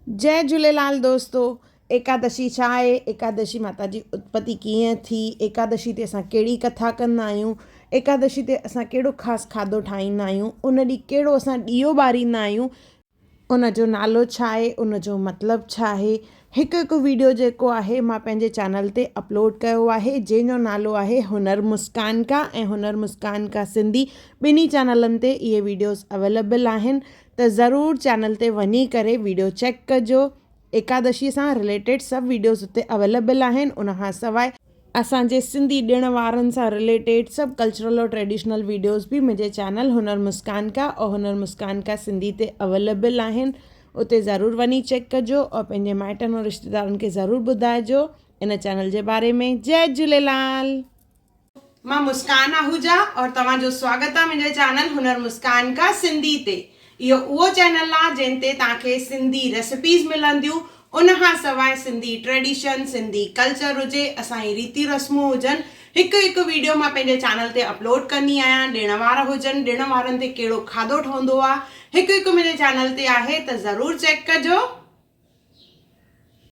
جئي جهوليلال دوستو ايڪادشي ڇا آهي ايڪادشي ماتا جي اتپتي ڪيئن ٿي ايڪادشي تي اسان ڪهڙي ڪٿا ڪندا آهيون ايڪادشي تي اسان ڪهڙو خاص کاڌو ٺاهيندا آهيون ان ڏينهن ڪهڙو اسان ڏيئو ٻاريندا آهيون ان جو نالو ڇا آهي ان جو مطلب ڇا آهي هڪ هڪ ويڊيو جيڪو آهي مان پنهنجي چينل تي اپلوڊ ڪيو آهي جنهن جو نالو آهي هنر مسڪان ڪا ۽ هنر مسڪان ڪا سنڌي ٻنهي چينلن تي اهي ويڊيوز اويليبل آهن ته ضرور چينل تي وڃي ڪري ويڊيو چيڪ ڪجو ايڪادشي سان رليٽيڊ سڀ ويڊيوز اتي اويليبل آهن ان کان سواء اسان جي سنڌي ڏڻ وارن سان رليٽيڊ سڀ ڪلچرل اور ٽريڊيشنل ويڊيوز به منهنجي چينل هنر مسڪان ڪا اور هنر مسڪان ڪا سنڌي تي اويليبل آهن اتي ضرور وڃي چيڪ ڪجو اور پنهنجي مائٽن اور رشتيدارن کي ضرور ٻڌائجو ان چينل جي باري ۾ جئي جهوليلال. مان مسڪان آهوجا اور توهان جو سواگت آ منهنجي چينل هنر مسڪان ڪا سنڌي تي. اهو اهو چينل آ جنهن تي توهان کي سنڌي ريسپيز ملنديون ان کان سواء سنڌي ٽريڊيشن، سنڌي ڪلچر هجي، اسان جي ريتي رسمون هجن هڪ هڪ ويڊيو مان پنهنجي چينل تي اپلوڊ ڪندي آهيان ڏڻ وار هجن ڏڻ وارن تي ڪهڙو کاڌو ٺهندو آ هڪ هڪ منهنجي چينل تي آهي ته ضرور چيڪ ڪجو.